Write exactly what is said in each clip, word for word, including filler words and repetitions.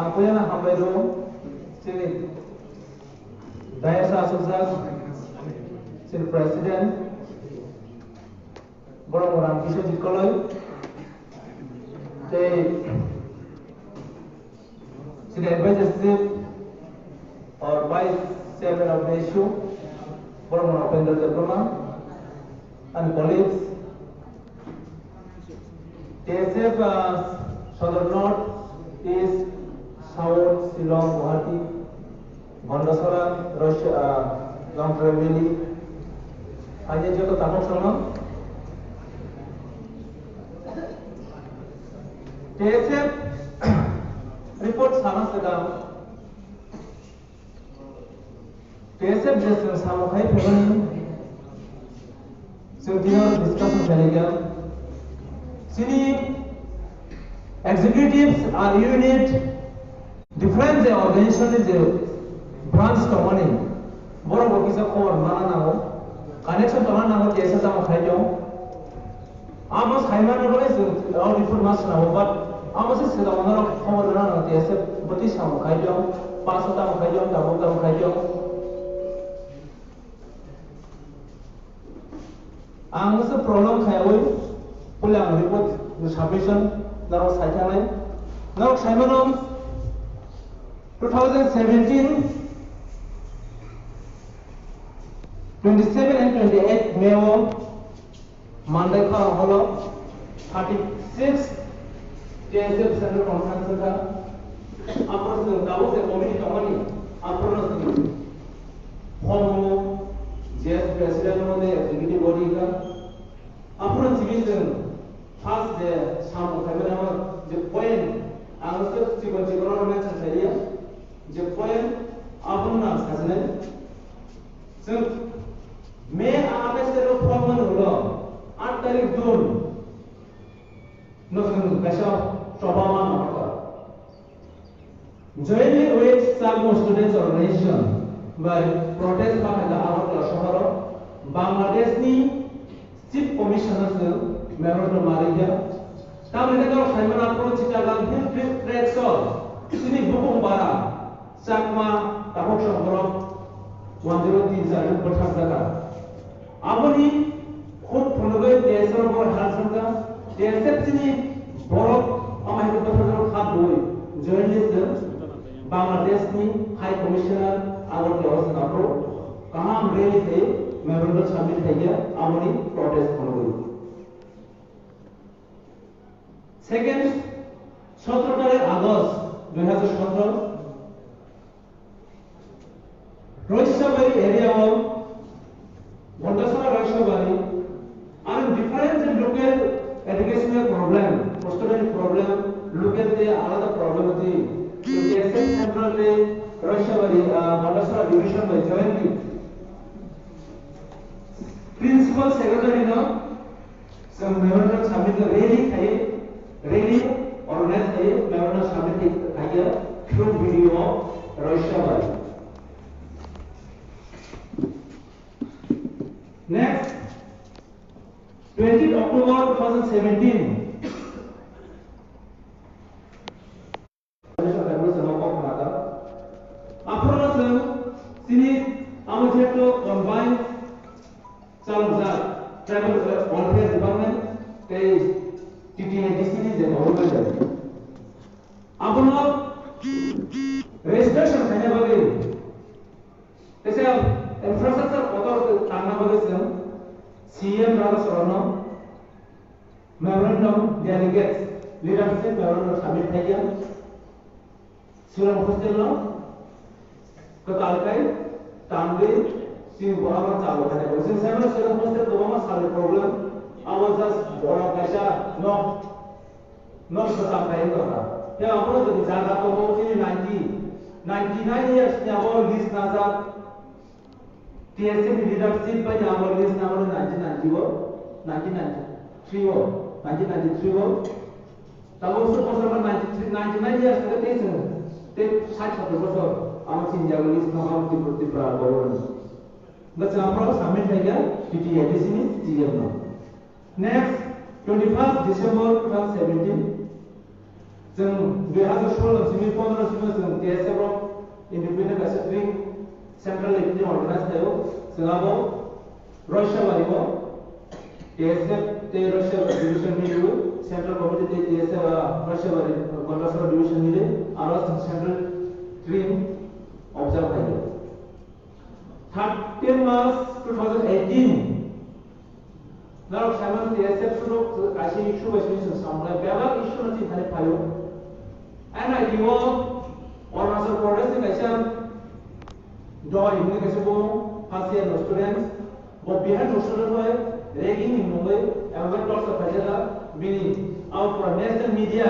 Ang puila hambai rw chini dayasa aswkjak chini president borok Ram Kishore Jikoloi tei chini advisor chief or vice chairman of the issue borok Upendra Debbarma and colleagues. T S F, uh, Sadar North, East, South, Shillong, Guwahati, Gondasara, Russia, uh, Longtrai Valley, aini joto tabuk sono. T S F report sana sedang. T S F je chwng samung khai phaimani, chwng tini discussion khainai kha. Chini executives are unit, different je organization ni je branch tongmani, borok bo kisa khobor mana nango, connection tongna nango, T S F tamo khai tong. Amo saimano rwgwi chwng o report ma swnamo, but amo se swrwngmano khobor rwna nango, T S F bwtwi samung khai tong, pass o tamo khai tong, tabuk tamo khai tong. Ang se prolong khaiwi puila ang report submission norok sai thangnai. Norok saimano two thousand seventeen twenty-seven and twenty-eight May o Mandai Khorang Hall o thirty-six T S F Central Conference wngkha. Aphuru chwng tabuk je committee tongmani, aphuru chwng form o J S president no de executive body wngkha. Aphuru chini chwng first je samung khaimani amo je point ang se chikon chikon rok mention khailiya, je point abono ang sajinai. Chwng May atais tarikh o form mani ulo, aat tarikh June no chwng kaisa choba ma nangkha. Jointly with Chakma Students Organization by protest ma khaida Agartala sohoro Bangladesh ni Chief Commissioner se memorandum ma rijak. Tamni hwnkhe norok saimano aphuru Chittagong Hill Tracts o chini bukung bara Chakma takhuk song borok one zero three jon bwthakjak. Aboni khuk phunugwi T S F borok hal sangkha, T S F chini borok ama hino bwthakjak kha dui journalist Bangladesh ni High Commissioner Agartala o swnamro kaham rally khai memorandum submit khaikha aboni protest phunugwi. Second, sotro tarik August dui hazar sotro, Roisabari area o, Gondasara Roisabari, and different local educational problem, hostel problem, local te alada problem ati, T S F central te Roisabari, ah, Gondasara division by jointly principal secretary no Chwng memorandum submit khe rally khai, rally organize khai memorandum submit khai through video of Roisabari. Next, twenty October two thousand seventeen. Aphuru chwng chini amo jeto combined chalokjak tribal welfare department tei T T A D C ni je government. Abono registration khaina bagwi tei infrastructure kotor tangna bagwi chwng C M Rajasarano Memorandum delegates leadership memorandum submit khaikha. Shillong hostel no kwtal khai tangwi chini borok no chalo khaina bagwi. Chwng sai mano Shillong hostel kwbangma salni problem, abo just borok kaisa nok, nok swkang khai wngkha. Tei abono jodi jaga tongo chini ninety, ninety nine years ni abo lease najak. T S F ni leadership bai ni abo lease nangmani nineteen ninety o, nineteen ninety-three o, nineteen ninety-three o. Tabuk se bosor ba ninety-three, ninety-nine years hwnkhe tei chwng tei sait sotor bosor abo chini yago lease nangma Tripura, Tripura government. Hwnkhe chwng aphuru submit khaikha T T A D C ni C M no. Next, twenty-first December two thousand seventeen, chwng dui hazar solo simi pondro Central ni organize khaio, chwng abo Roisabari o T S F tei Roisabari division ni rw, Central Committee tei T S F, ah, Roisabari, Gondasara division ni rw, aro chwng Central team observe khaio. Thirteen March two thousand eighteen, norok saiman T S F surok kaisa issue bai simi chwng samlai, bebak issue no chini thani phaio. N I D o Arunachal Pradesh ni kaisa doi hwnwi kaisa bo first year no student, bo Bihar no student bai ragging ni mungwi abo bai torture khaijak, bini abo pura national media,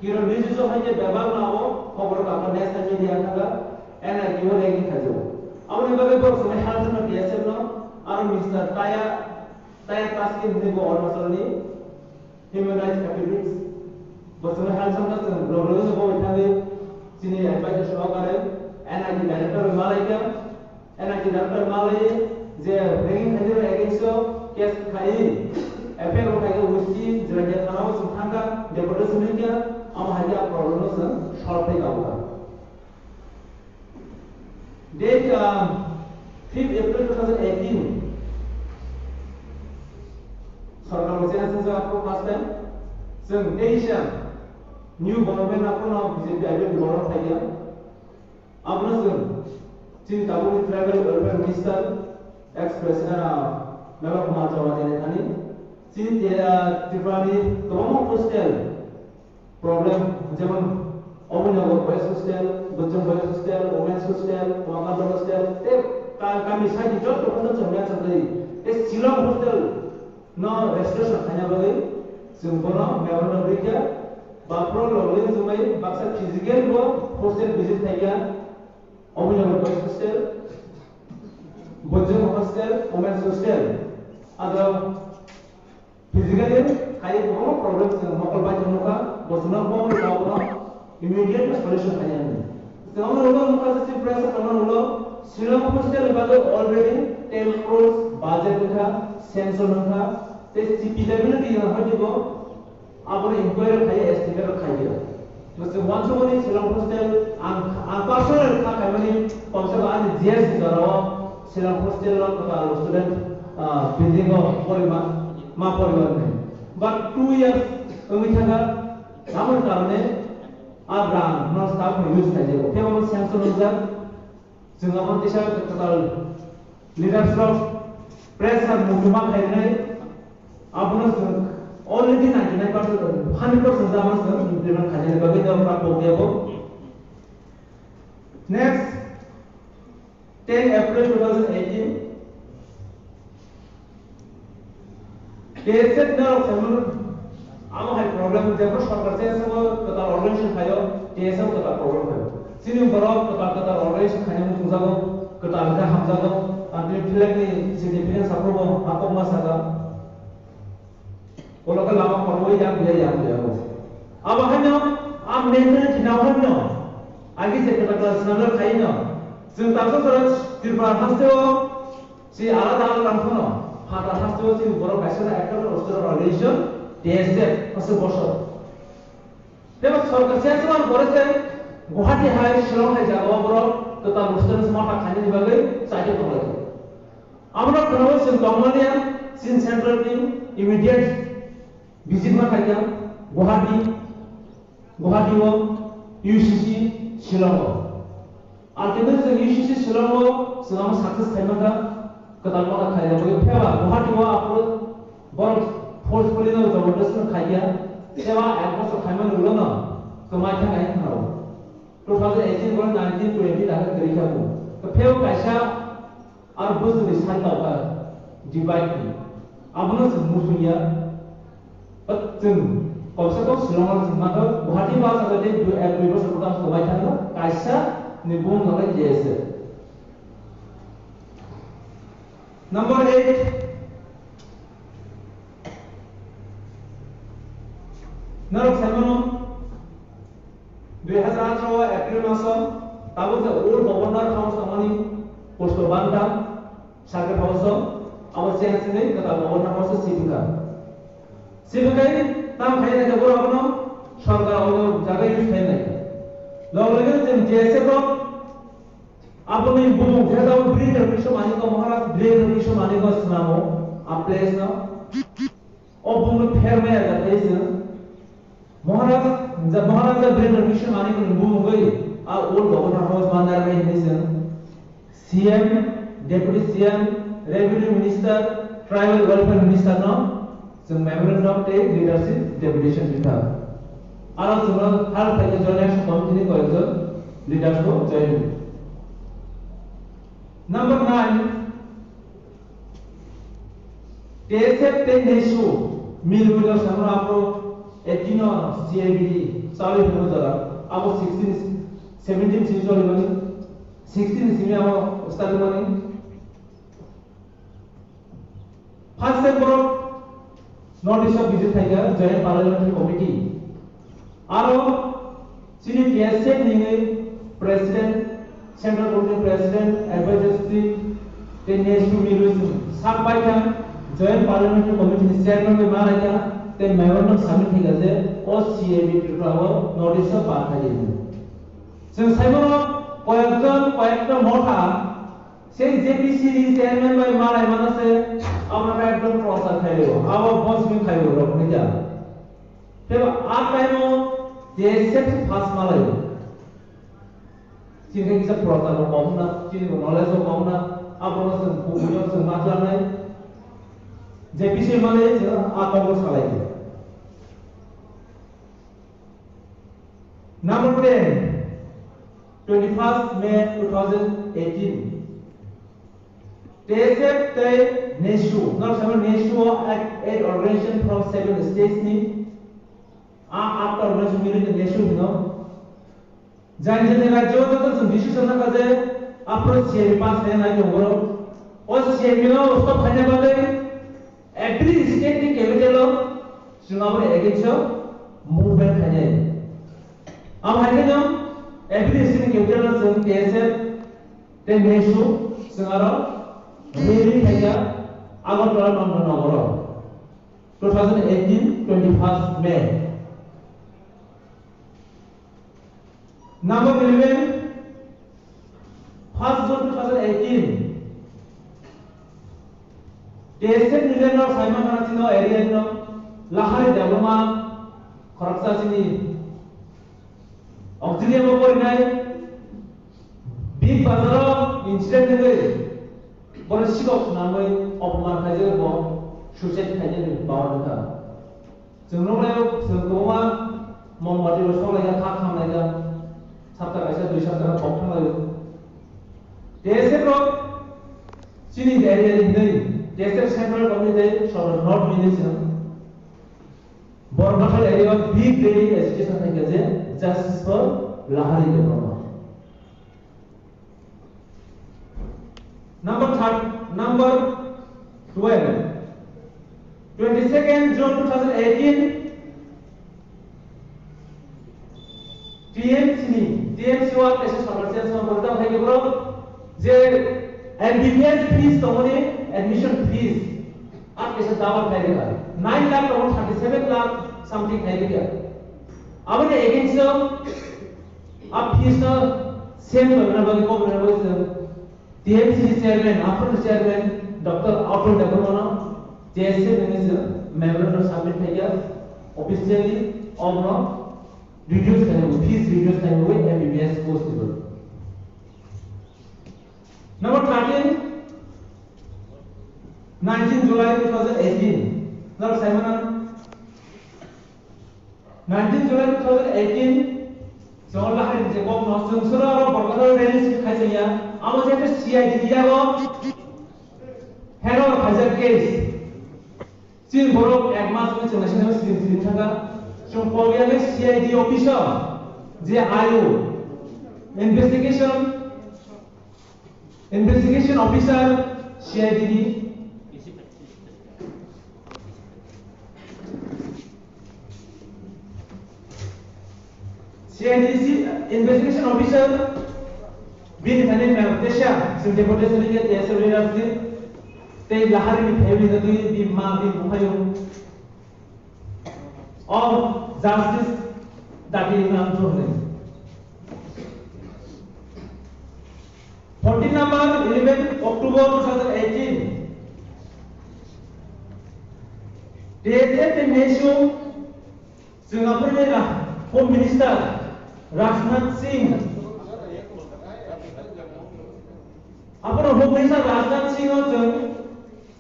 Kiran Rijiju hai khe bebak no abo khobor ka national media thangka. N I D o ragging khaijao. Aboni bagwi borok chwngwi help chwngno T S F no, aro Mister Taya, Taya Taski hwnwi bo Arunachalni human rights activist. Bo chwngno help chwngno chwng loge loge bo thangwi chini advisor sohokare N I D director bai malaikha. N I D director malai je ragging khaijak against o case khai F I R bo khai usti Jirania thana o chwng thangkha, deputation hwnkha, amo hai khe a problem no chwng solve khai kabukha. Date, um, fifth April two thousand eighteen, sorkar bo change wngjak first time. Chwng teisa new government aphano B J P I P F ni government phaikha. Abono chwng chini tabukni Tribal Welfare Minister, ex President, ah, Meghna Kumar Chowdhury ni thani, chini, ah, Tripura ni kwbangma hostel problem, jemon Abhinagar Boys Hostel, Bojrang Boys Hostel, Women's Hostel, Umakanta Hostel, tei ka-, kami side ni joto hostel chwng mensha khlai, tei Shillong Hostel no restoration khaina bagwi chwng bono memorandum rikha, ba pro logwi chwngbai baksa physical bo hostel visit khaikha, Abhinagar Boys Hostel, Bojrang Hostel, Women's Hostel, ado physically hai kwbangma problem chwng mokol bai chwng nukha, bo chwngno bo immediate solution khaina hwnwi. Chwng omo ulo nukha je Tripura Sarkar no ulo Shillong hostel ni bagwi already ten crores budget wngkha, sanction wngkha, tei C P W ni twi hwnwi bo abono inquiry khai estimate khai dia. Mase wansukmani Shillong hostel ang, ang personal kha khaimani komsa ba ani G S ni jorao Shillong hostel o kwtal student, ah, building o porima, ma poribar ni. But two years wngwi thangkha, amoni karone a rang no staff no use khai dia. Khe omo sanction wngjak. Chwng abo teisa kwtal leaders rok pressure muchungma khainai, abono chwng already ninety nine percent, hundred percent abono chwng implement khainani bagwi tei oro pok kebo. Next, ten April two thousand eighteen, T S F norok saimano, amo hai problem, jebo sorkar se samo kwtal organization khayo, T S F kwtal problem khayo. Chini borok kwtal kwtal organization khaina muchungjago, kwtal khe hamjago, ang tini flag ni significance aphuru bo hakokma saka. Ulo khe lama khorwi yang biya yang biya bo. Abo haino, a mentality nao haino, agi je kwtal kwtal swnamjak khaino, chwng tabuk jora Tripura hasteo, Si alada alada wngkha no, phatar hasteo chini borok kaisa no ekta no roster organization, T S F, aswk bosor. Tebo sorkar se aswk borok se Guwahati hai, Shillong hai jagao borok kwtal roster ni mata khainani bagwi chaite tonglai. Amrok khwnao chwng tongmani ang, chini central team immediate visit ma khaikha Guwahati. Guwahati o U C C Shillong o. Ultimately chwng U C C Shillong o chwng amo success khaimani kha, kwtal mata khairok bai pheba Guwahati o aphuru borok forcefully no jabardasti no khaikha, tei a ek bosor khaimani ulo no kwmai thang ai khna o. Two thousand eighteen borok nineteen twenty dakha kwrwi kha bo. Pheo kaisa Aro bwswkni sal tauka divide ni. Abono chwng muchung ya. But chwng komsa kom Shillong o chwng mano Guwahati o aswk khe dui, ek dui bosor kwtal swbai thangno kaisa ni bung hwnwi J S F. Number eight. Norok sai mano. Dui hazar atharo April maso tabuk je old Governor House tongmani posto banta Circuit House o, abo change wngwi kwtal Governor House o sibwkha. Sibwkha tamo khai nai borok abono sorkar o jaga use khai nai. Log logino chwng J S F rok Aboni bumung khe tamo Birendra Kishore Manikya, Maharaj Birendra Kishore Manikya swnamo a place no. O bumung no phermaya jathai se. Maharaj, ja-, Maharaja Birendra Kishore Manikya ni bumung bai a old Governor House mandarbai hinwi se. C M, Deputy C M, Revenue Minister, Tribal Welfare Minister no chwng memorandum tei leadership deputation rikha. Aro chwngno hal phaikhe Joint Action Committee ni koyekjon leaders bo join. Number nine, T S F tei NESO milwino samra abo eighteen o C I B D chali hwnwi jora abo sixteen, seventeen simi choli mani, sixteen simi abo start mani. First time borok North East o visit khaikha Joint Parliamentary Committee. Aro chini T S F ni President, Central Committee President, Advisors team, tei NESO milwi chwng sak paikha, Joint Parliamentary Committee ni Chairman bai malaikha, tei memorandum submit khaikha je o C I B Tripura o North East o par khaidi. Chwng saimano koyekjon, koyekta motha, Sei J P C ni chairman bai malai mano se, abo khe ekdom prochar khaio, abo bosni khaio rok ni ja. Tebo a time o J S F pass malai. Chini kisa prochar bo kom na, chini bo knowledge bo kom na, abo no chwng kubuino chwng ma khlai nai. J P C malai chwng a kom salai. Number ten, twenty-first May two thousand eighteen. T S F tei NESO, no, sama NESO, eight, eight organization from seven states ni, a, atta organization ni NESO hino. Jani jani rajyo joto chwng decision nangkha je aphuru C I B pass khaina nai tongo. O C I B no stop khaina bagwi every state ni capital o chwng aboni against o movement khainai. Abo hai kheno every state ni capital o chwng T S F tei NESO chwng aro rally khaikha Agartala Nandanagar o two thousand eighteen twenty-first May. Number eleven, first June two thousand eighteen. T S F ni leader no Simon Khanasino area no Lahari Debbarma khoroksa chini auxiliary bo porinai Big Bazar o incident wngwi bono sikok swnamwi opman khaijak bo suicide khaijak ni bawan wngkha. Chwng nuknaio, chwng kwbangma mombati rok soklaikha, kha khamlaikha, sapta kaisa, dui sapta khe kok thanglaio. T S F rok chini area ni hwnwi T S F Central Committee tei South North Division Borbathal area o big rally agitation khaikha je Justice for Lahari Debbarma. Number third, number twelve, twenty-second June two thousand eighteen, T M C ni, T M C o kaisa sorkar se song borok tamo khaikhe borok je M B B S fees tongmani admission fees a kaisa double khaikha, nine lakh tongo thirty-seven lakh something khaikha. Aboni against o a fees no same tongna bagwi kok rwna bagwi chwng T M C ni chairman, aphuru chairman Doctor Atul Debbarma no T S F ni se memorandum submit khaikha officially, obono reduce khainai, fees reduce khainai M B B S post ni bagwi. Number thirteen, nineteen July two thousand eighteen. Naro saimana Nineteen July two thousand eighteen, chwng lahai je kok no chwng sura ro borok rally khaisaya, amo je C I D yago hero khaijak case. Chini borok ek mas ni chwng naising naising sini sini thangkha. Chwng kok ya C I D officer je ayo investigation Investigation officer, C I D ni. C I D si investigation officer, bini thani mem tesha, sim deportation ni ke tesha leader si, tei lahari ni family na tui bi ma bi buphayo. Of justice dati nang chongnai. Fourteen number, eleven October two thousand eighteen. T S F ni N S U, Singapore ni Ra-, Home Minister Rajnath Singh. Apono Home Minister Rajnath Singh o chwng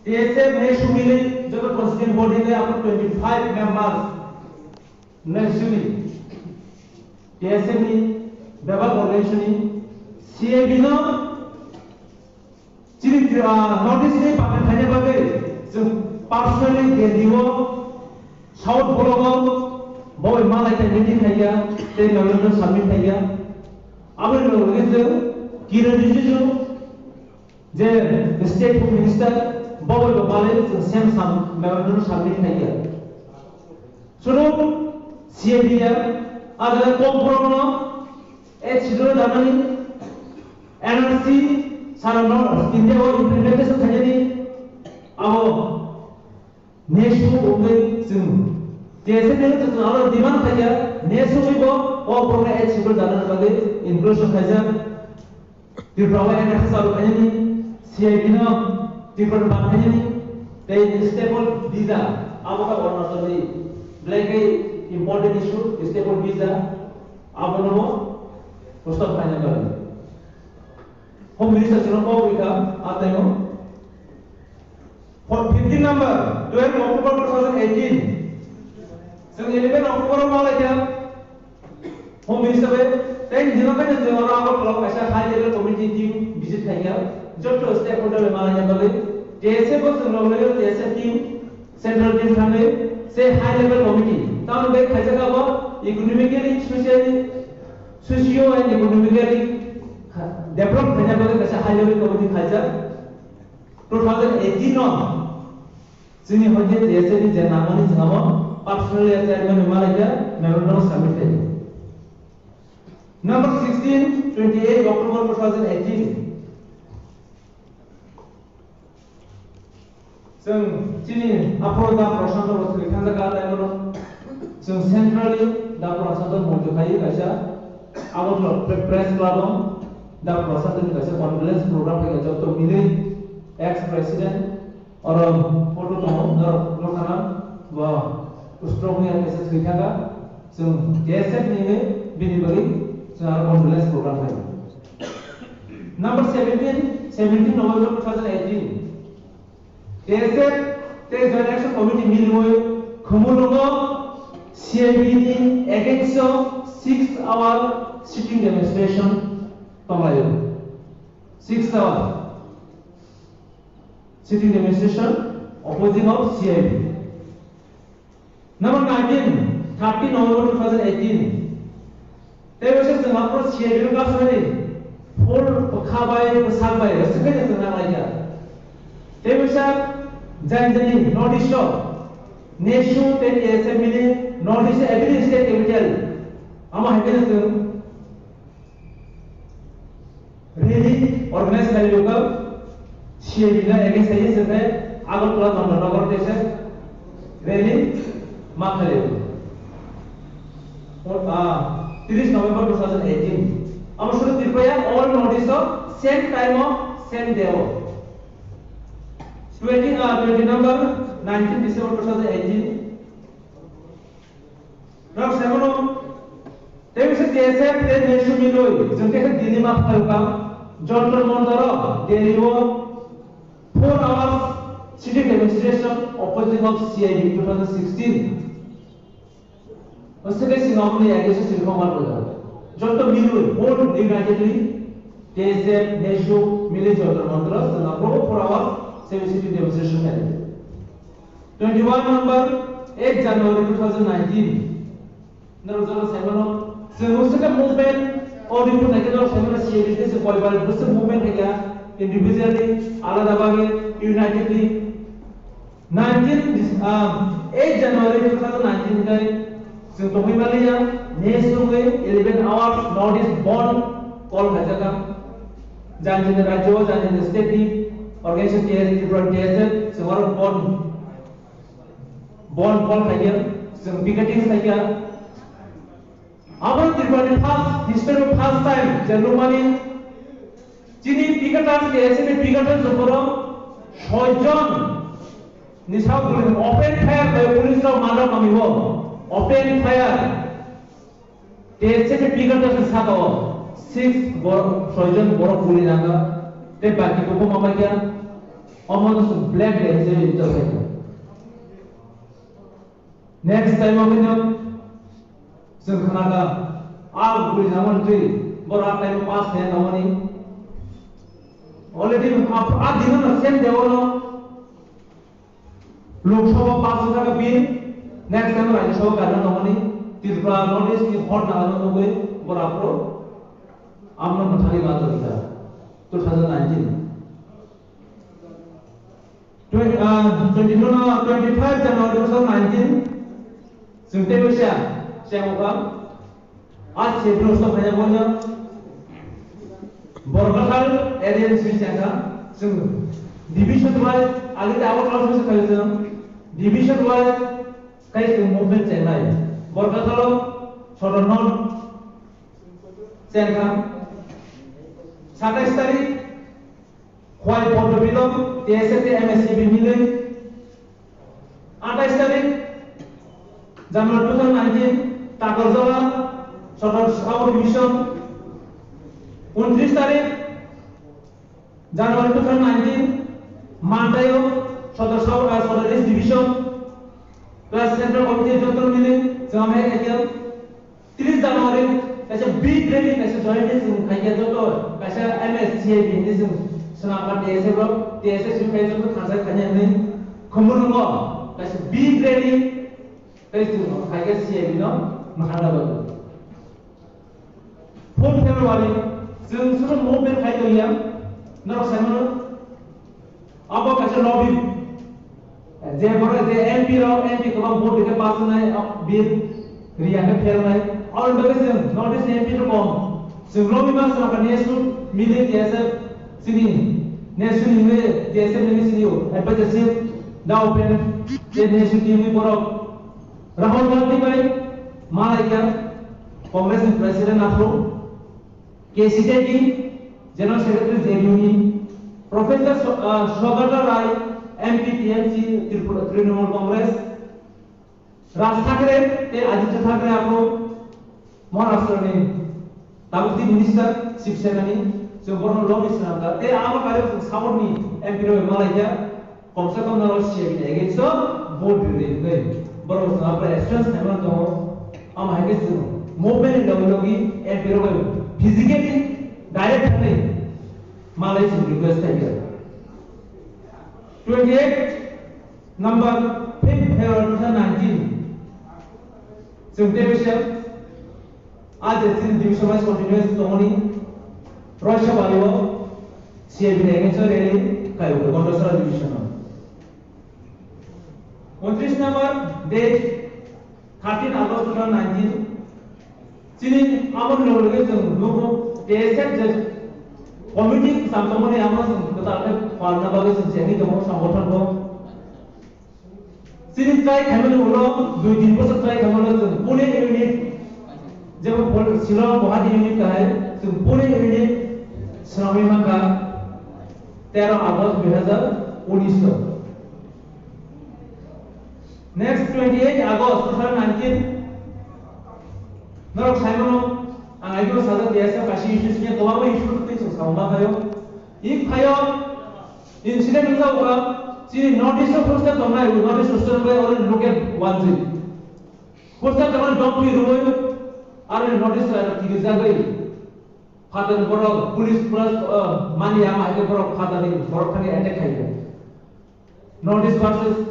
T S F N S U mili joto constituent body le apo twenty five members N S U ni, T S F ni, bebak organization ni, C I B no chini, ah, North East ni bagwi khaina bagwi chwng personally Delhi o South Block o bo malai khe meeting khaiya tei memorandum submit khaiya. Aboni loge loge chwng Kiren Rijiju je State Home Minister bo bai bo malai chwng same sam memorandum submit khaiya. Suno C I B ya, ada kom borokno, eh, chidro danani, N R C, sara no, India o implementation khainani, abo, N S U wngwi chwng, T S F ni wngwi chwng abo demand khaiya, N S U wngwi bo, o borokno, eh, chidro danani bagwi inclusion khaijak. Tripura o N R C chalu khainani, C I B no Tripura ni bang khainani, tei staple visa, abo khe Arunachal ni belai khe important issue, staple visa, abono bo stop khaina bagwi. Home Minister chwngno kok rikha, a time o. For fifteen number, twelve October two thousand eighteen. Chwng eleven October o malai kha, Home Minister bai, tei hino khe chwng oro Agartala o kaisa high level committee team visit khaikha, jotto stakeholder bai malai ya bagwi, T S F bo chwng rok logi T S F team, central team thangwi, se high level committee. Tamoni bai khaijak abo economically, socially, socio and economically develop khaina bagwi kaisa high level committee khaijak. Two thousand eighteen no Chini hoite T S F ni je nangmani jwngo personal chairman ni malaikha memorandum submit khaio. Number sixteen, twenty-eight October two thousand eighteen. Chwng chini aphuru da Prashanto Rosri thangjak a time o chwng centrally da Prashanto monjo khaio kaisa Agartala Pre-, Press Club o da Prashanto ni kaisa condolence program khaio jotto mili ex president. Oro photo tongo, norok nukha na, bo stroke ni kaisa thwi thangkha. Chwng T S F ni hwnwi bini bagwi chwng aro condolence program khaio. Number seventeen, seventeen November two thousand eighteen. T S F tei Joint Action Committee miliwi Khumulwngo C I B ni against o six hour sitting demonstration tonglaio. Six hour. Sitting demonstration opposing of C I B. Number nineteen, thirteen November two thousand eighteen. Tei waisa chwng aphuru C I B no kasari full bwkha bai bwsak bai rwswk khe chwng nang lai kha. Tei waisa jani jani North East o N S U tei T S F mili North East every state capital amo hai khe chwng rally organize khaio ka C I B na against khaio se khe Agartala Chandanagar kaisa rally ma khaio. Ah, tris November two thousand eighteen. Amo suru Tripura all notice o same time o same day o. Twenty, ah, twenty number nineteen December two thousand eighteen. Rok saimano, tei bisa T S F tei N S U miloi, jeng khe dini ma phalka, Jantar Mantar o, Delhi o, four hours sitting demonstration opposing of C I B two thousand sixteen. Oseke singamuni age se sirkong mar boda. Jotto miloi, whole unitedly, T S F, N S U, miloi Jantar Mantar o, sengapro four hours, sitting demonstration khaidi. Twenty-one number, eight January two thousand nineteen. Norok jora saimano, chwng usika movement, o report naikhe norok saimano C I B se koi bar busa movement khaikha, individually, alada bhabe, unitedly. Nineteen, ah, eight January two thousand nineteen khai, chwng tongwi maliya, next wngwi eleven hours notice bond call khaijakha. Jani jani rajyo, jani jani state ni organization T S F, Tripura T S F, chwng aro bond Bon call khaikha, chwng picketing khaikha. Abo Tripura ni first, history first time je nukmani Chini picketers, T S F ni picketers ni borok soi jon ni sak guli open fire bai police rok manjak manwi bo open fire. T S F ni picketers ni saka o six borok, soi jon borok guli nangkha. Tei baki bo ma bai kha. Omo no chwng black day se interpret. Next time o khe chwng khna kha, a guli nangmani twi, borok a time o pass khe nangmani. Already a, a dino no same day o no Lok Sabha pass wngkha kha bill, next time Rajya Sabha kaisa nangmani, Tripura North East ni hor nangmani nugwi borok aphuru amno mwthangwi ma tongkha two thousand nineteen. Twen-, ah, twenty-two no twenty-five January two thousand nineteen, chwng tei waisa chengmukha. A chepno sok khaina bono Borkathal area ni simi chengkha. Chwng division wise, agini abo class wise khayo chwng division wise khai chwng movement chengnai. Borkathalo Sodor North chengkha. Satais tarik Khwai Poddo Bilong, T S F tei M S C B milwi. Atais tarik January two thousand nineteen, Takarjala, Sodor Sabo Division. Untris tarik January two thousand nineteen, Mandaio, Sodor Sabo, ah, Sodor East Division. Plus Central Committee joto milwi, chwng amai khaikha. Tris January kaisa big rally, kaisa joint rally chwng khaikha joto, kaisa M S C I B hinwi chwng swnamkha T S F rok, T S F chwng khai joto thansa khaina hinwi Khumulwngo kaisa big rally tei chwng khaikha C I B no mwkhang lago. Four February chwng suru movement khai tongya, norok sai mano. Abo kaisa lobby. Je borok je M P rok, M P kwbang vote rikhe pass wngnai, bill riya khe fail wngnai. Aboni bagwi chwng North East M P rok kong. Chwng lobby ma chwng kha N S U milwi T S F chini N S U ni hwnwi T S F ni hwnwi chini advisor chief da open je N S U team ni borok Rahul Gandhi bai malaikha Congress ni president aphuru. K C J D, General Secretary J D U ni, Professor So-, ah, Saugata Rai, M P T M C, Tripura, Trinamool Congress, Raj Thackeray tei Aditya Thackeray abo Maharashtra ni tabuk tei Minister, Shiv Sena ni, chwng borokno lobby swnamkha. Tei abo kailaijak support ni M P rok malaikha. Komse kom norok C I B ni against o vote rwdi hinwi borok chwng abo response khaimano tongo. Omo hai khe chwng movement ni logi logi M P rok bai physically direct thangwi malai chwng request khaikha. Twenty eight number, fifth February two thousand nineteen, chwng tei waisa a je chini division wise continuous tongmani Roisa Valley o C I B ni against o rally khaio Gondasara division o. Untris number date, thirteen August two thousand nineteen. Chini aboni loge loge chwng nugo T S F je committee kwcham tongmani amo chwng kwtal khe phalna bagwi chwng chengwi tongo songgothon bo. Chini try khaimani ulo dui tin bosor try khaimano chwng Pune unit, jebo Pol-, Shillong Guwahati unit kahai chwng Pune unit swnamwi mankha tero August dui hazar unis o. Next twenty eight August two thousand nineteen, norok saimano ang aigoro sajak T S F kaisa issue sini kwbangma issue twi chwng samung khaio. Ip khaio, incident wngkha uka, chini North East o poster tongnai, North East hostel bai oro local wanjwi. Poster tongnai dopni rwui, aro North East aro kirijagwi. Phatar borok, police plus, uh, mani ama hai borok phatar ni borok thani attack khaio. North East versus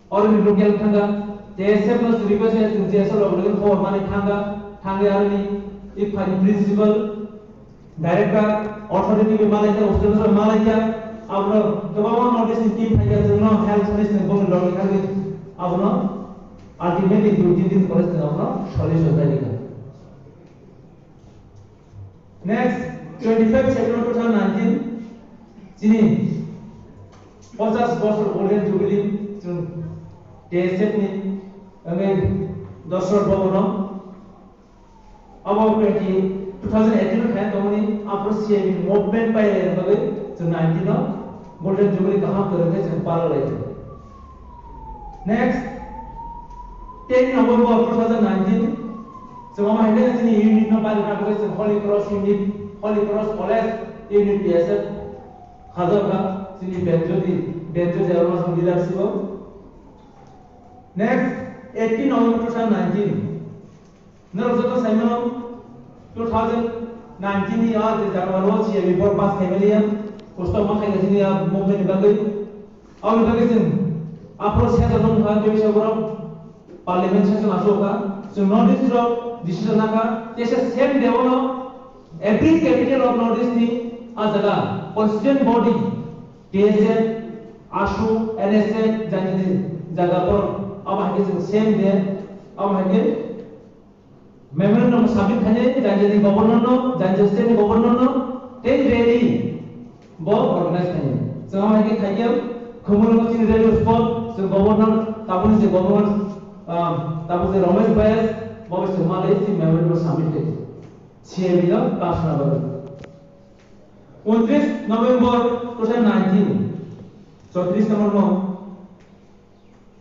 Oroni local thanga, T S F no suri ko se chwng J S O rok local khobor mani thanga, thangwi aroni iphani principal, director, authority bai malaikha, hostel bai malaikha, abono kwbangma notice ni team phaikha, chwngno help sani chwng bongni logi thangwi abono ultimately dui tin din pore chwng abono solution paikha. Next, twenty five September two thousand nineteen, chini pochas bosor Golden Jubilee chwng T S F ni wngwi Dosrot Bhavan o. Abo twenty, two thousand eighteen o khaina tongmani Aphuru C I B ni movement pai lai bagwi chwng nineteen o Golden Jubilee kaham kwrwng khe chwng pala lai. Next, ten November two thousand nineteen, chwng omo hai khe chini unit no pai rwna bagwi chwng Holy Cross unit, Holy Cross College unit P S F khajak kha chini Benjodi, Benjodi Arunachal leadership o. Next, eighteen November two thousand nineteen, norok joto saimano, two thousand nineteen ni a je January o C I B borok pass khaimaliya, kusto ma khaina chini a movement ni bagwi. Aboni bagwi chwng aphuru session wngkha, tei bisa borok parliament session achukha, chwng North East rok decision nakha, tei se same day ono every capital of North East ni a jaga constituent body, T S F, ASU, N S F, jani jani jaga borok abo hai khe chwng same day, abo hai khe memorandum submit khainai, jani jani governor no, jani jani state ni governor no, tei rally bo organize khainai. Chwng abo hai khe khaikhe Khumulwng chini rally spot, chwng governor, tabukni je governor, ah, tabuk je Ramesh Bhai, bo chwng malai chini memorandum submit khai C I B no pass na bagwi. Untris November two thousand nineteen, chowtris number mo.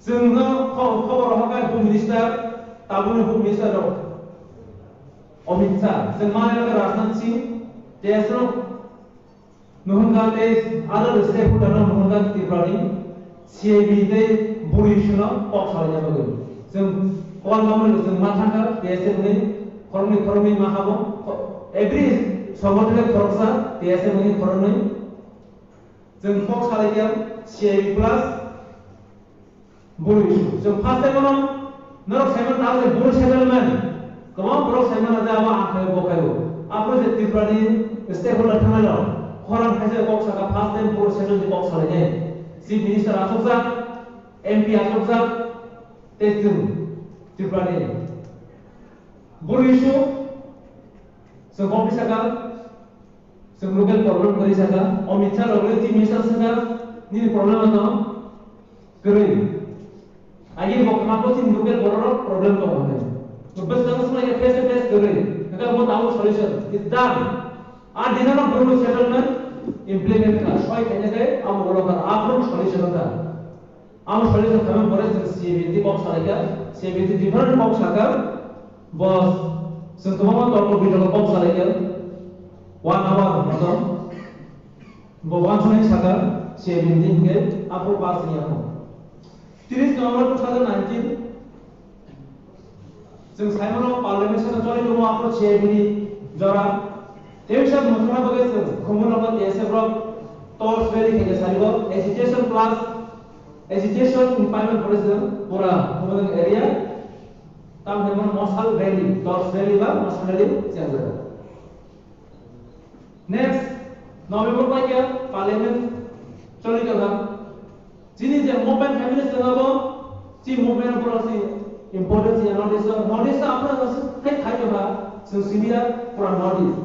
Chwngno kho-, khobor rohorkha Home Minister, tabukni Home Minister rok Amit Shah, chwng manwi rokha Rajnath Singh, T S rok nuhunka tei other stakeholder rok nuhunka Tripura ni C I B tei buri issue no kok salaina bagwi. Chwng call mamani chwng ma thangkha T S F ni khoroknwi khoroknwi ma habo, every songothone khoroksa T S F ni khoroknwi. Chwng kok salaikha C I B plus buri issue. Chwng first time ono norok saimano tamo je buri settlement. Kwbang borok saimano je abo ang khayo bo khayo. Aphuru je Tripura ni stakeholder thangnai rok khorang khaisa kok saka first time buri settlement kok salainai. Chief Minister achukjak, M P achukjak, tei chwng Tripura ni buri issue. Chwng kok ni saka Chwng local problem kwrwi saka, Amit Shah rok le Chief Minister swkha, nini problem ano kwrwi. Agi bo kama bo chini local borok rok problem tongo hinwi. To bwskango swnglaikhe face to face kwrwi. Hwnkhe bo tabuk solution is done. A dinano boro settlement implement kha, soi khaina khe amo ulo kha, aphuru solution kha. Amo solution khaima pore chwng C B T kok salaikha, C B T different kok sakha, bo chwng kwbangma torko bitorko kok salaikha, one hour moto, bo uansuknai sakha, C B T hinkhe aphuru pass wngya kho. Tris November two thousand nineteen, Chwng saimano parliament session choli tongo, aphuru C I B ni jora. Tei wngsa mwthangna bagwi chwng Khumulwngo T S F rok torch rally khaikha sarigo, agitation plus agitation impairment pore chwng pura Khumulwng area. Tamo hinmano mosal rally, torch rally ba mosal rally chengjago. Next, November paikha parliament choli tongkha. Chini je movement khaimani chwng abo, chini movement borok si importance ya notice, notice aphano khai khai tongkha, chwng simiya pura notice.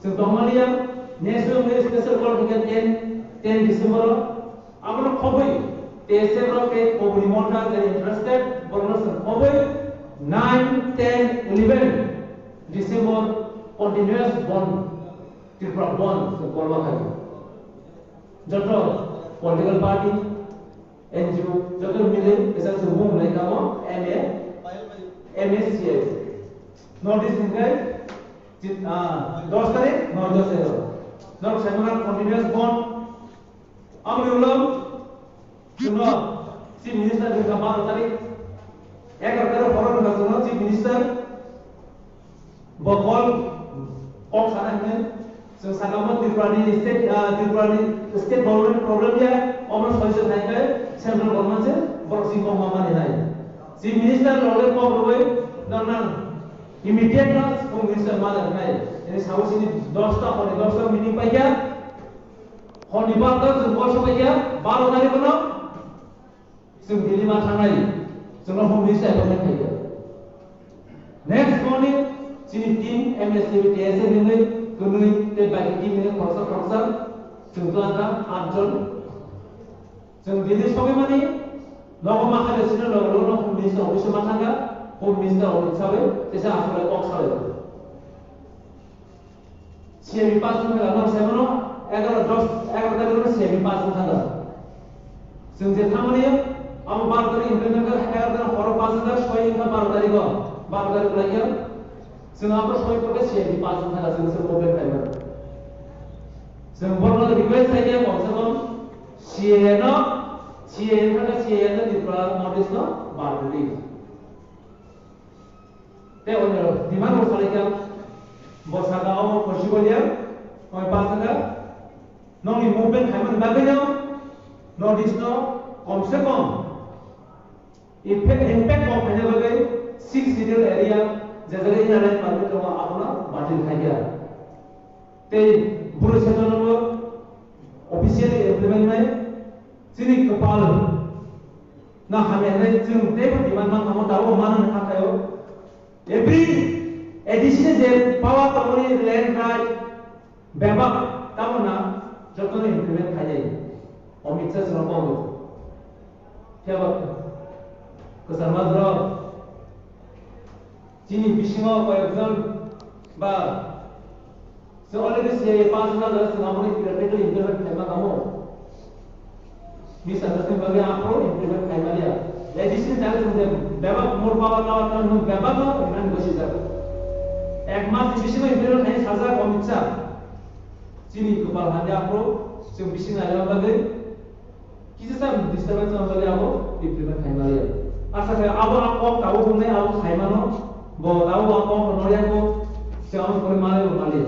Chwng tongmaliya, next week special call khaikha ten, ten December o. Abono khobwi T S F rok tei khobwi monta je interested, borokno chwng khobwi nine, ten, eleven December continuous bond, Tripura bond chwng kolma khai. Joto political party, N G O, joto mile kisa chwng mung lai kamo M A, M A C I. Notice hingkai, chit-, ah, dos tarik, noi dos tarik. Norok saimano continuous bond, Amoni ulo chwngno Chief Minister wngkha baro tarik, egaroh tarik horo wngkha chwngno Chief Minister bo call kok sana hinwi chwng sakha bo Tripura ni state, ah, Tripura ni state government problem ya, omo solution hai khe central government se borok si kok ma mani nai. Chief Minister loge kok rwui nang nang immediate no Home Minister ma nang nai. Ini sabo sini dosta hore dosta meeting paikha. Honi bagwi chwng kok sabaikha, baro tarikh no chwng Delhi ma thangnai, chwngno Home Minister appointment khaikha. Next morning, chini team M S T B T S F hinwi, kwnwi tei baki team hinwi khoroksa khoroksa chwng twlangkha atjon. Chwng Delhi sogwi mani, nogo ma khaile chini loge loge no Home Minister office o ma thangkha, Home Minister office sabai, tesa aswk kok sabai. C M E pass wngkha, nang saimano egaroh, dos, egaroh tarikh C M E pass wngkha. Chwng je thangmani abo baro tarikh implement kha, egaroh tarikh horo pass wngkha, soi wngkha baro tarikh o, baro tarikh laikha. Chwng abo soi khe C M E pass wngkha, chwng se problem khaimano. Chwng borokno request khaikhe komse kom C A no, C A wngkha, C A no Tripura North East no baro tarikh. Tei onyo demand bo salai kha, bo saka omo possible ya, oi pa saka, nongni movement khaimani bagwi no, North East no kom se kom effect, impact kok khaina bagwi six schedule area, je jaga inner line permit tongo, abono batil khai kha. Tei bwrwi sejano bo officially implement nai chini kwpal na hamya nai, chwng teibo demand man thangma tabuk mano ni kha khaio. Every additional je power tongmani land right bebak tamo na jotono implement khai jai. Amit Shah chwng bo. Phiya ba kwchar majra chini bisingo koyekjon ba se already se pass hajar se namoni practical implement khaima kamo. Misunderstanding bagwi aphuru implement khaima liya. Additional time se bebak more power tower tower nun bebak no implement gosi jak. Ek mas ni bisingo implement khai sajak Amit Shah. Chini kwpal hamya aphuru chwng bising naina bagwi kisa sa disturbance wng bagwi abo implement khaima liya. Asa khe abo ang kok tabuk wngnai abo khaimano, bo tabuk ang kok no norya kho, chwng abo pore malai bo maliya.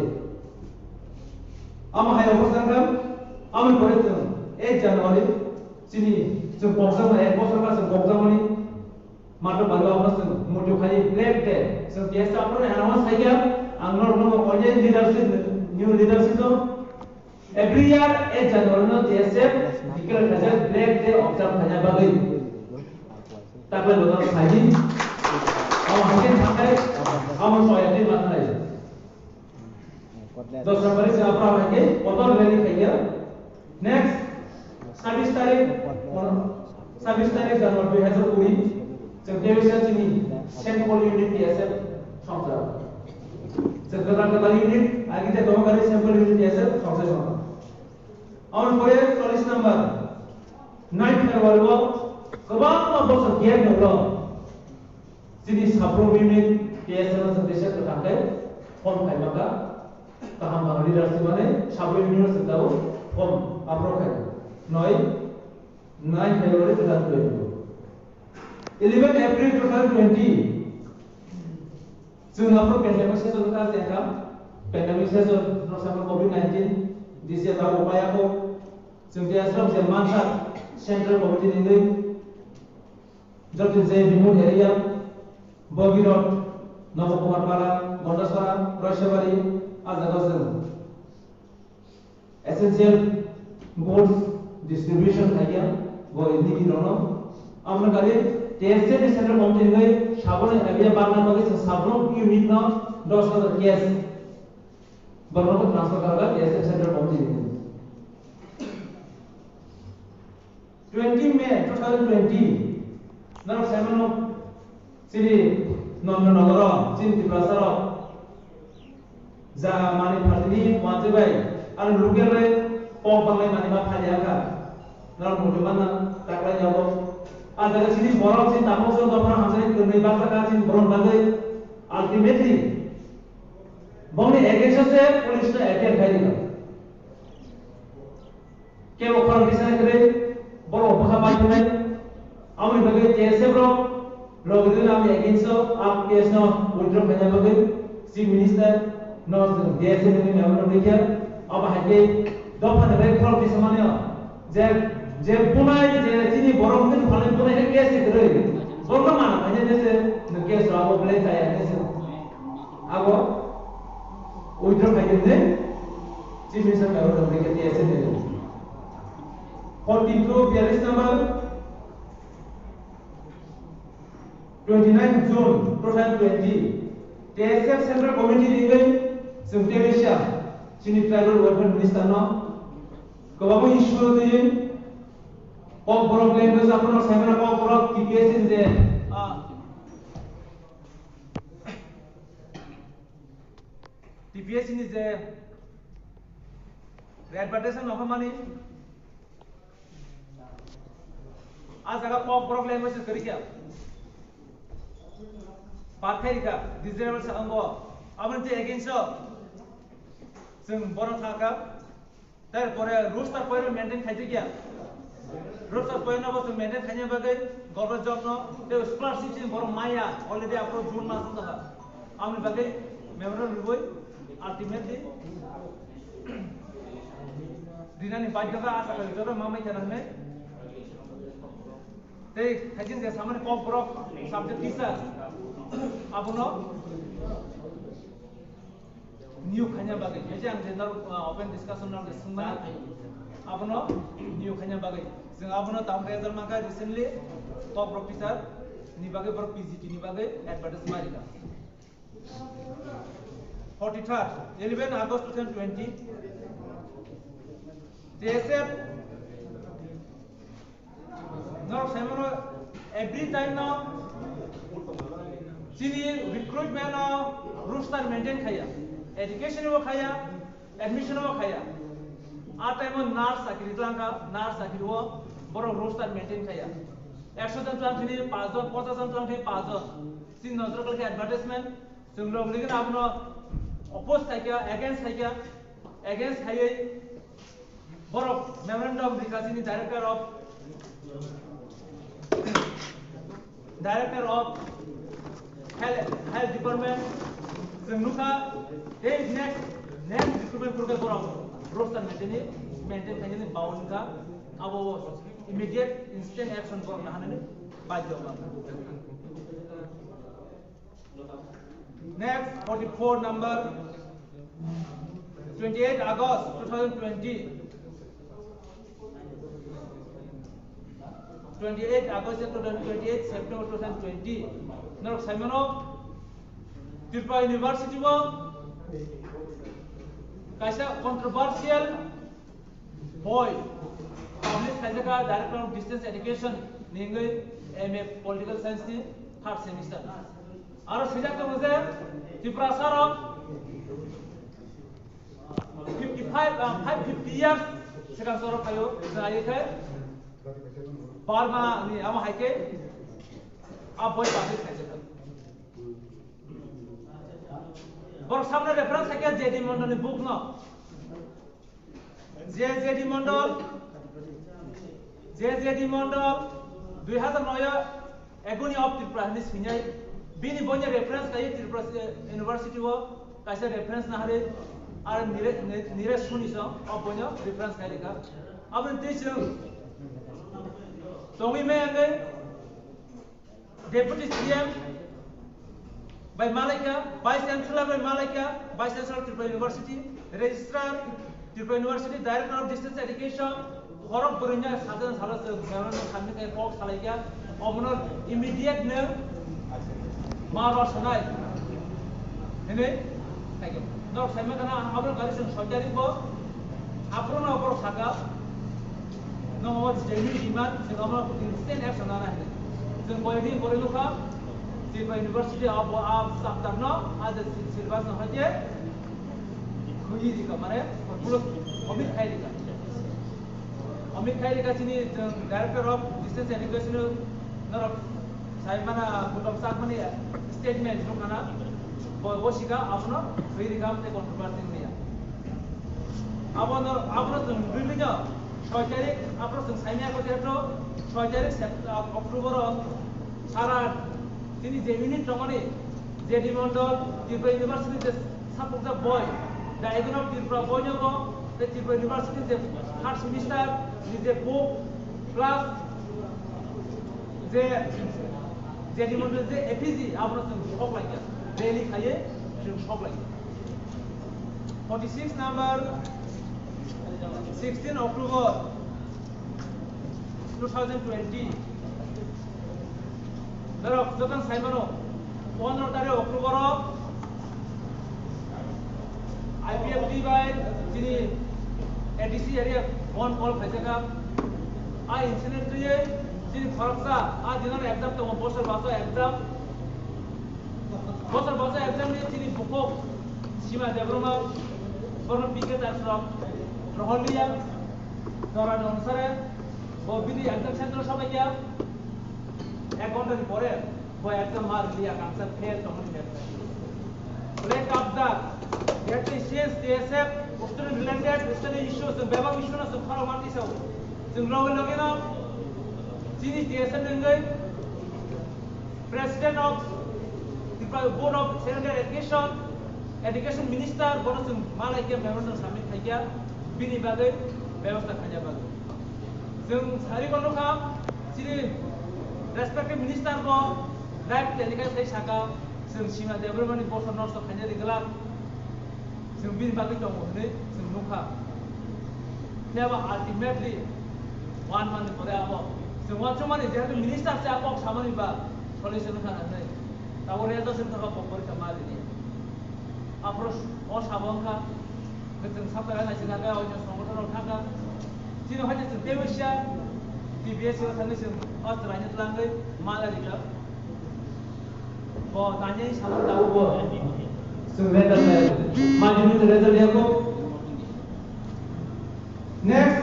Amo hai obo sangkha, amo pore chwng eight January chini chwng kokjakma ek bosor ba chwng kokjakmani Mato balo amo chwng muitu khai black day. Chwng T S F ni ano saikha, ang norokno bo onya leadership, new leadership no. Every year eight January no T S F declare khaijak black day observe khaina bagwi. Taklai bo no saidi. Amo hakin thakai, amo soyakni matnai. Dos January se aphra hai khe kotor rally khai ya. Next, sabis tarik, sabis tarik January dui hajar kuri, chwng T S F chini Saint Paul unit T S F songsa. Chwng kwtal kwtal unit, agi je tongkha Saint Paul unit T S F songsa songsa. Aboni pore chollish number, nine February o kwbangma bosor gap noklo. Chini Sabro unit T S F no chwng teisa kwthang khe form khaima kha. Kaham kaham leader swmani Sabro unit no chwng tabuk form aphro khai. Noi, nine February two thousand twenty. Eleven April two thousand twenty. Chwng aphro pandemic session wngkha, je kha pandemic session no sama covid nineteen, D C tabuk paya kho. Chwng T S F je mansa central committee ni nwi Jyotijay remote area, Bogirot, Nobo Kumar Para, Gondasora, Roisabari, ah jaga o chwng essential goods distribution khaikha, bo nini rokno. Amoni kari T S F ni central committee ni saboni area barna bagwi chwng sabro unit no dos hajar cash borokno transfer khaikha T S F central committee ni. Twenty May two thousand twenty, norok saimano chini Nandanagar o, chini Tiprasa rok, ja mani party ni wanjwi bai, aro local bai kok banglai mani ma phai ya kha. Norok muitu manna taklai ya bo. A jaga chini borok, chini tabuk jora dophano hamjani kwrwngwi bachakha chini borok bagwi. Ultimately, bongni against o se police no appear khai rikha. Kebo khorang tisani kwrwi borok bwkha pai tongnai. Aboni bagwi T S F rok logi logi ani against o a case no withdraw khaina bagwi Chief Minister no D S F ni memorandum rikha. Abo hai khe dopha ni bagwi khorang tisamani o je, je bunai je chini borok ni phalai bunai khe case kwrwi borok no mana khaina je se case rok abo belai chaya hinwi se. Abo withdraw khai khe Chief Minister Kailash Sankar khe T S F ni. Fourteen to biyalish number, twenty nine June two thousand twenty, T S F Central Committee ni bai chwng tebisa chini Tribal Welfare Minister no kwbangma issue twi kok borok language aphano saimano kok borok T P S ni je, ah, T P S ni je Advertisement nokha mani. A jaga kok borok language kwrwi kha. Bar khai rikha, desirable sa ango. Aboni je against o. Chwng borok thangkha. Tarpore roster point maintain khaijak ya. Roster point no bo chwng maintain khaina bagwi government job no tei scholarship chini borok maya already apro June mas wng kha. Aboni bagwi memorandum rwui ultimately rinani baidhota asa khaijak joto ma mai khana hwnwi. Tei khaijin je samani kok borok subject teacher abono niyok khaina bagwi, hai je ang je norok, uh, open discussion norok je swngmani, abono niyok khaina bagwi. Chwng abono town treasurer mankha recently, kok borok teacher ni bagwi borok P G T ni bagwi advertise ma rikha. Forty-third, eleven August two thousand twenty, T S F Norok saimano every time no chini recruitment no roster maintain khaya, education bo khaya, admission bo khaya. A time o nurse chakri tlangkha, nurse chakri o borok roster maintain khaya. Ekso jon tlang thini panch jon, ponchas jon tlang thini panch jon. Chini nojor khe advertisement, chwng log ligin abono oppose khaikha, against khaikha, against khaiwi Borok memorandum rikha chini director of, director of health, health department. Chwng nukha tei next, next recruitment phurkhe borok roster maintain, maintain khainani baon wngkha. Abo immediate instant action borok nahanani badhyo wngkha. Next, forty-four number, twenty-eight August two thousand twenty, twenty-eight August two thousand twenty-eight, September two thousand twenty. Norok saimano, Tripura University o kaisa controversial Boi, publish khaijak kha Director of Distance Education ni wngwi M A Political Science ni third semester. Aro swijak tongo je Tiprasa rok fifty-five, ah, five fifty years swkang choro phaio, chwng hai khe Burma ni amo hai khe a boi publish khaijak kha. Borok samno reference khai khe J D Mondol ni book no. J J D Mondol, J J D Mondol, dui hazar noi o Agony of Tripura hwnwi swinai, bini boino reference kaiwi Tripura University o kaisa reference naharwi, ar Nire-, Ni-, Niresh Suni song o boino reference khai rikha. Aboni twi chwng tongwi maya hwnwi Deputy C M bai malaikha, Vice Chancellor bai malaikha, Vice Chancellor Tripura University, Registrar Tripura University, Director of Distance Education, khorok bwrwino sajani salo se memorandum submit khai kok salaikha, omono immediate no ma rw sanai hwnwi khaikha. Norok saimanya khana abo gari chwng soi tarik bo aphuru no borok sakha. Nokho genuine demand, chwng omo instant action nana hinwi. Chwng boyagni borwi nukha, Tripura University o bo a chapter no, a je syllabus no hoite khwlwi rikha, mane, omit khai rikha. Omit khai rikha chini chwng Director of Distance Education norok sai mana butom sak mani statement nukha na, bo, bo sika abono khwlwi rikha, tei controversy wngya. Abono, abono chwng rwgwino soi tarik, abono chwng saimanya khe jehetu soi tarik Sep-, ah, October o sara chini je unit tongmani J D Mondol, Tripura University je sapukjak boi, The Agony of Tripura boino bo, tei Tripura University je third semester ni je book, plus je J D Mondol je A P G, abono chwng sok laikha, rally khaiwi chwng sok laikha. Forty-six number, sixteen October two thousand twenty. Norok jotono saimano, pondro tarik October o I P F T bai chini A D C area phone call khaijak kha. A incident twiwi chini khoroksa a dinano exam tongo, bosor baso exam. Bosor baso exam ni chini bukhuk Sima Debbarma, borno B K Dash rok, Holiya, jora ni onusare, bo bini exam center sobaikha, ek ghonta ni pore, bo exam ma riliya, kansa fail tongmani. Black kabda, yate since T S F, student related, student issues, bebak issue no sung khorok mati sao. Sung logi logi no, chini T S F nengoi, President of Tripura Board of Secondary Education, Education Minister, bono chwng malai khe memorandum submit khaikha, bini bagwi bebosta khaina bagwi. Chwng sari kono kha, chini respected minister bo live telecast khai saka, chwng sima Debbarmani boso nosto khaina ri glak. Chwng bini bagwi tongo hwnwi chwng nukha. Phiya ba ultimately one month ni pore abo chwng uansukmani, jehetu minister se a kok samani ba solution wngkha hwnwi. Tabuk resolution wngkha, bo porikha ma rini. Aphuru o sabo wngkha, hwnkhe chwng sab jaga naising kha, o chwng songothono thangkha. Chini hai chwng teibo sia T B S o thangwi chwng o chwraino twlangwi ma rikha. Bo tanya samung tabuk bo. Chwng result nai. Majuni result yako. Next,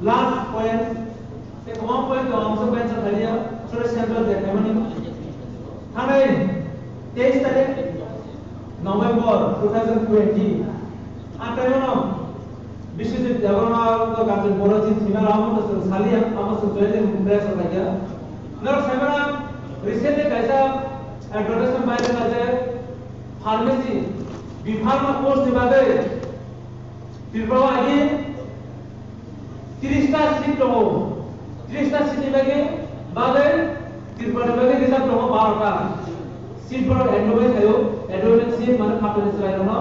last point. Tei kwbang point tongo, ang se point sa thaliya. Sura central je khaimani. Thanai teis tarik November two thousand twenty. Ang taimano Biswajit Debbarma to Ganjan Bora ji thwina rao to chwng saliya, amo chwng join press o khaikha. Norok saimano recently kaisa advertisement bai rwkha je pharmacy, B Pharma course ni bagwi Tripura o agi tris ta seat tongo. Tris ta seat ni bagwi, bagwi Tripura ni bagwi reserve tongo baro ta. Seat borok advertise khaio, advertise seat mane phatani chwrairokno,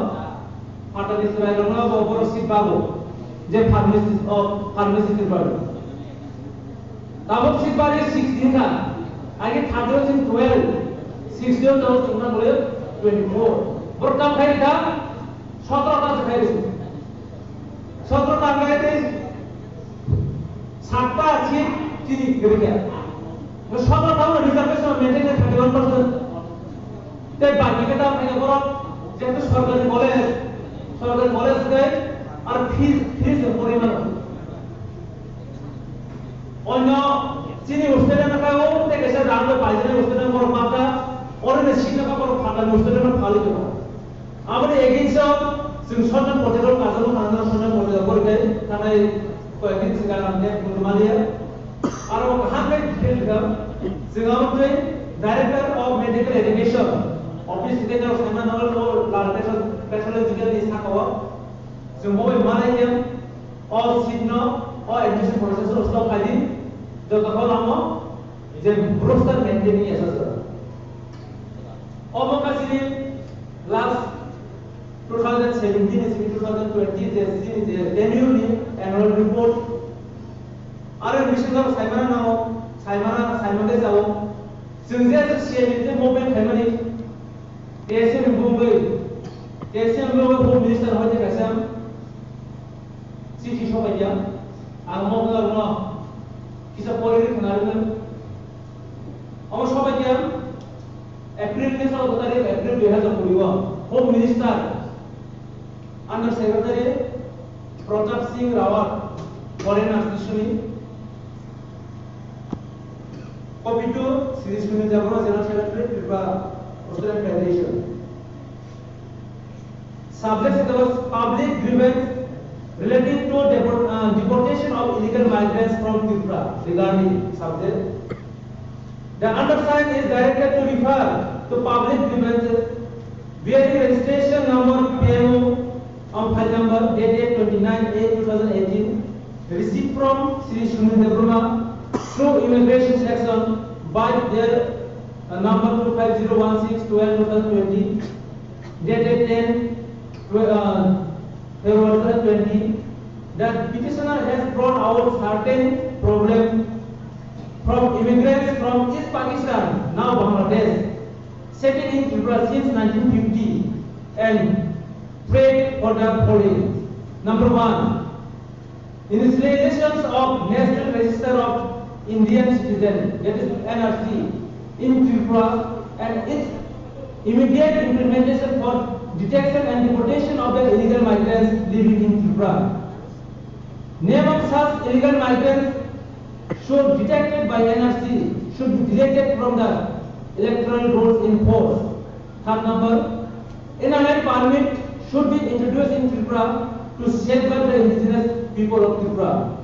phatani chwrairokno bo borok seat bago, je pharmacist of pharmacy Tripura. Tabuk seat bari sixteen kha, agi thirty o chwng twelve, sixteen o tabuk chwng nang bole twenty-four. Borok kam khai kha, sotro ta se khai. Sotro ta khai tei satta seat chini kwrwi kha. Sotro ta reservation maintain kha thirty-one percent. Tei baki khe ta khai borok jehetu sorkari college, sorkari college tei ar fees, fees ni poriman. Onno chini hostel no kha o tei kaisa rang bai paijani hostel no borok ma kha, oro ni seat no kha borok phatani hostel no phalwi tongo. Aboni against o chwng Sanjay Patel o kajagwi thangna, Sanjay Patel o borok tei thanai koyekdin swkang ang khe buji maliya. Aro kaham khe detail kha, chwng abo tei Director of Medical Education, Office Secretary of Sangha Nagar o Lal Pathological ni saka o chwng bo bai malai khe o seat no, o admission process o stop khai di, joto khe lamo je roster maintain ni asaswk. Omo kha chini last two thousand seventeen ni simi two thousand twenty je chini je tenure ni annual report. Aro admission no saimana nango, saimana, saimante chao. Chwng je C M ni je movement khaimani, T S M ni bumui, T S M ni bumui Home Minister hoite kaisa chithi sobaikha, ang mo wngkha rwno kisa pori rwkha narwknai. Omo sobaikha April ni salo tarik April dui hazar kuri o Home Minister Under Secretary Pratap Singh Rawat, Foreign Ministry, copy to Sri Sunil Debbarma, General Secretary, Tripura Student Federation. Subject is public grievance relating to deport, uh, deportation of illegal migrants from Tripura. Regarding subject, the undersigned is directed to refer to public grievances bearing registration number P M O on file number dated twenty-nine eight two thousand eighteen, received from Sri Sunil Debbarma through immigration section by their, uh, number two five zero one six twelve two thousand twenty, dated ten, tw-, uh, February two thousand twenty, that petitioner has brought out certain problem from immigrants from East Pakistan, now Bangladesh, settled in Tripura since nineteen fifty and prayed for their foreign. Number one, initializations of National Register of Indian Citizen, that is N R C, in Tripura and its immediate implementation for detection and deportation of the illegal migrants living in Tripura. Name of such illegal migrants should detected by N R C should be deleted from the electoral rolls in force. Third number, N R I permit should be introduced in Tripura to safeguard the indigenous people of Tripura.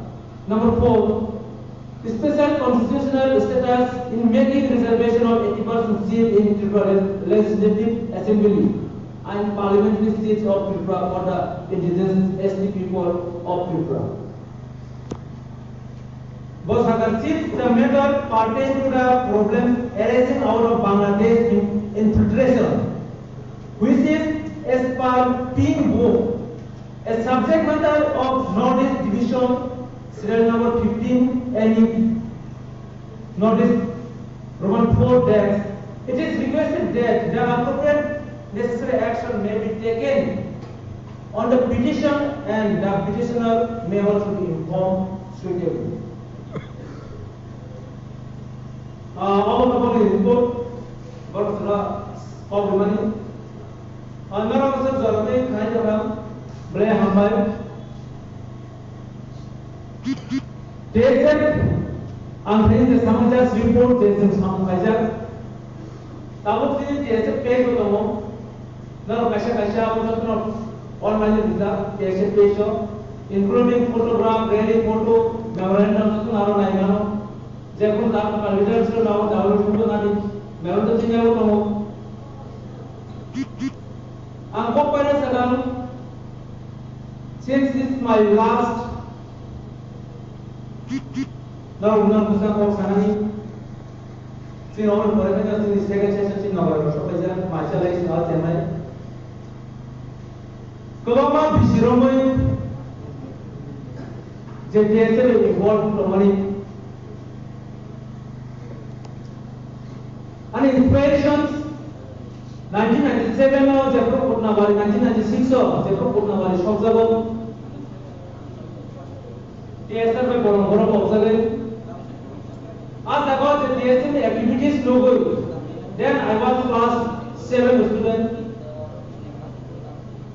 Number four, special constitutional status in making reservation of eighty percent seat in Tripura Legislative Assembly and parliamentary seats of Tripura for the indigenous S T people of Tripura. Bosaka, since the matter pertain to the problems arising out of Bangladesh in infiltration, which is as per pink book, a subject matter of Northeast Division, serial number fifteen, N E, Northeast Roman four dash, it is requested that the appropriate necessary action may be taken on the petition and the petitioner may also be informed suitably. Ah, obo no boni report, borok sala kok rwmani. Ah, norok se jorok tei khai tongkha, belai hambai. T S F, ang thani je samung just report je chwng samung khaijak. Tabuk chini T S F page bo tongo. Norok kaisa kaisa abo jotono online o rijak, T S F page o, including photograph, rally photo, memorandum jotono aro nai mano. Jekun jat leaders rok abo download khlaiwi nani, memorandum chini abo tongo. Ang kok paina sakang, since this is my last, norok no bwsa kok sanani, chini omo ni pore khe chini second session chini Nagarjuna sokhaijak, maisa lai swngo chenai. Kwbangma bisiromwi je T S F involved tongmani. Ani inspirations nineteen ninety-seven o jephru Kotnabari, nineteen ninety-six o jephru Kotnabari sokjago. T S F bai borok borok kok jagwi. A jaga o je T S F ni activities nugwi, then I was class seven student.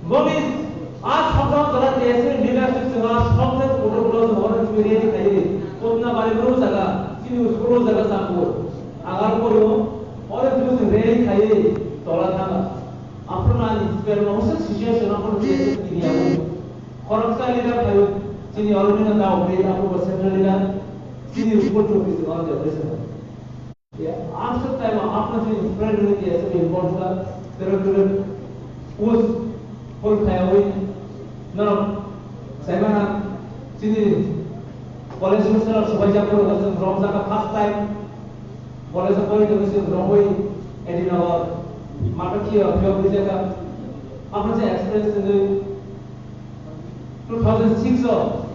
Boni a sokjak jora T S F ni leadership chwla sokjak photo photo chwla rally khaiwi Kotnabari bro jaga, chini school o jaga Sampur. Agar pori o, oro chwng rally khaiwi tola thanga. Aphuru ani spell no hosok situation aphuru T S F ni yawi. Khoroksa leader phaio, chini Arunina Dao, main aphuru central leader, chini report to office on the president. Ya, after time, after chini friend ni T S F involved ka, tero tero post hol khaiwi, no, saimana, chini college hostel o sobai jak poro, rom jaka first time, college o pori to chini romwi, edin abar, mata ki, field jaka, after experience ni, Two thousand six o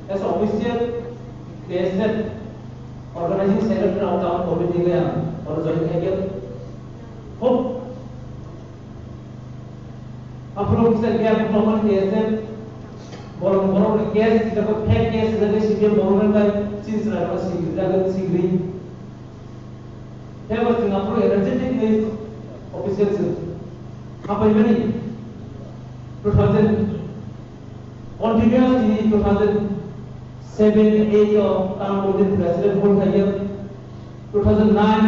as official T S F organizing secretary of town committee le ang oro join khaikhe. Hope aphuru kisa kaya bukhokmani T S F borok borok ni case jabo fake case jabo C P M borok ni bai chini chwrai rok sikri jabo sikri. Tei bo chwng aphuru energetic ni official chwng hapaimani two thousand continuously two thousand seven eight o town committee president hol khaikhe, two thousand nine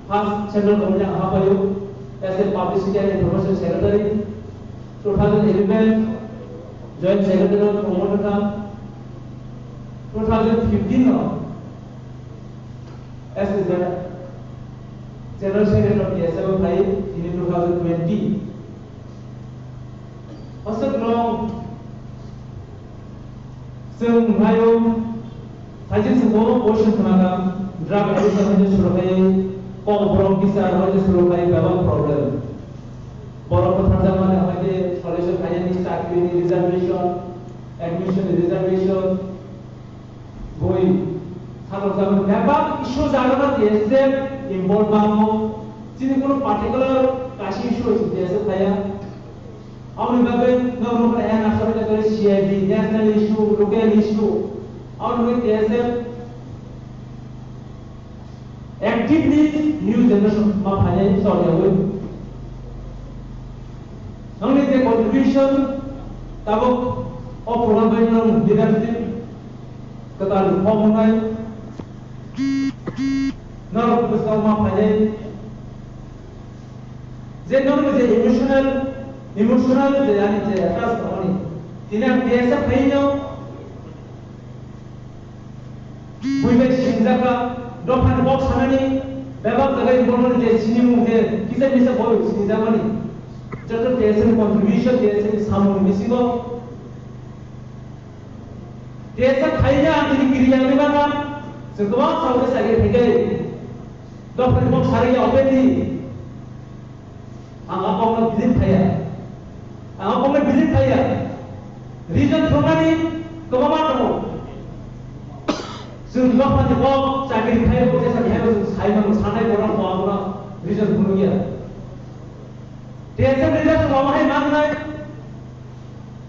first central committee ang hapaio as a publicity and information secretary, two thousand eleven joint secretary o promote kha, two thousand fifteen o As a General Secretary of T S F o phai tini two thousand twenty. Aswk rok chwng hayo thaijin se bono question khna kha, drug addiction hai je suru khai, kok borok bichar hai je suru khai, bebak problem. Borok bwtharjakmani hai je solution khainani chakri ni reservation, admission ni reservation, Bui, sakok sakok bebak issue jagano T S F involve bango. Chini kuno particular kaisa issue se T S F khaya. Aboni bagwi no no kaya na sabai kaya C I D, national issue, local issue. Aboni bagwi T S F actively new generation ma phainai choli yawi. Nongni je contribution tabuk o program bai nong leadership Kwtal kok wngnai. Norok bwskango ma phainai. Je norok je emotional, emotional je ani je attach tongmani. Tini ang T S F phaino. Buibai singjaka, dophani kok sanani, bebak jaga ni borok je sinimung je, kisa misa borok singjamani. Joto T S F ni contribution, T S F ni samung bisingo. T S F phaina ang tini kiri yang ni bana, se kwbang sao de sagi phaigai. Dophani kok sari ya obedi. Ang a kokno believe khaiya. Ang a kokno believe khaiya. Reason thumani kwbangma tongo. Chwng dophani kok chakri khaio, jesa khaio, chwng sai mano, sanai borok bo abono reason phunukya. T S F leaders rok hai mangnai.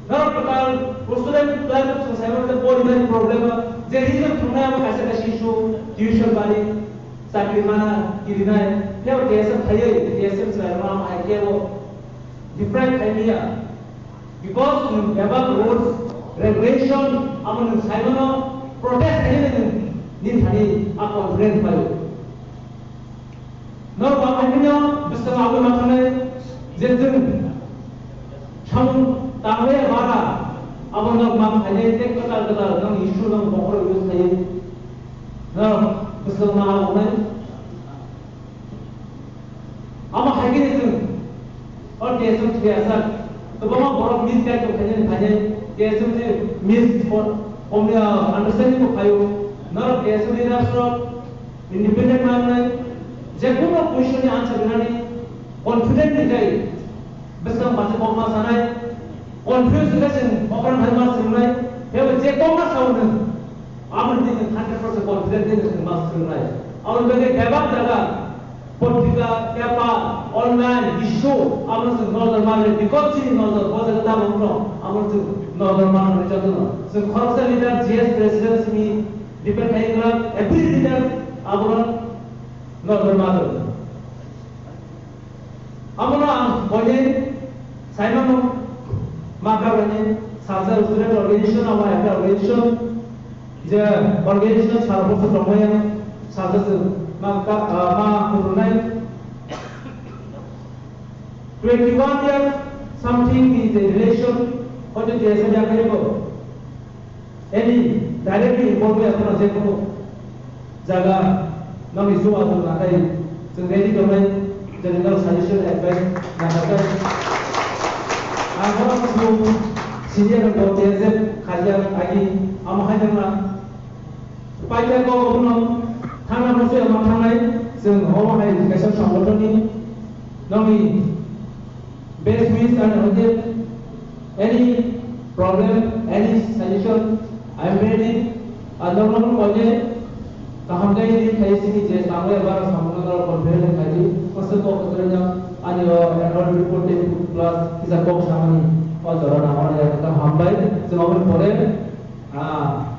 Norok kwtal student life o chwng sai mano je porinani problem o je reason thumnai abo kaisa kaisa issue, tuition bari, chakri mana, kirinai, phiyaba T S F khaiwi, T S F chwrai rok hai kebo deprive khai manya. Because nwng bebak rules, regulation, abo nwng sai mano protest khai nwng nini thani a confidence paio. Norok ang hai phano bwskango aboni ma thangnai je chwng samung tangwi bara abo norok ma khainai tei kwtal kwtal norok issue norok bokhorok use khaiwi norok bwskango ma abo wngnai. Amo hai khe chwng o T S F three aswk kwbangma borok misguide tong khainai khainai T S F ni mis understanding bo khaio norok T S F leaders rok. Independent mangnai, je kono question ni answer rinani confident ni jai, bwskang bacha kokma sanai, confuse ni jai chwng okran hai ma swngnai, tebo je kokma sao nwng, abo ni nwng hundred percent confident ni nwng ma swngnai. Abo ni bagwi bebak jaga, potrika, paper, online, issue, abo nwng nojor manwi, because chini nojor bo jaga tabok no, abo nwng nojor manwi jotono. Chwng khoroksa leader, G S president simi, Depend khai wngkha every leader abono nojor ma tongo. Abono ang koinai saimano ma kabaini salsa student organization abo ekta organization je organization sara bosor tongmaya salsa se ma ka, ah, ma kutunai twenty one years something is a relation hoito T S F yakhaibo. Any directly involve ya kono je kono jaga nokni chubachu nakhai chwng ready tongnai general suggestion advice nakhai. Ang bono chwng senior bo T S F khaijak agi amo hai jangna paita ko bono thangna bose ma thangnai chwng omo hai kaisa songgothon ni nokni Best wish and hope any problem, any suggestion, I am ready. Ang norok no koinai kaham khe ni khai sini je samung ya bara samung no confident khai di. First of all, ani o annual report tei plus kisa kok samani o jora na hor ya ta hambai. Chwng aboni pore, ah,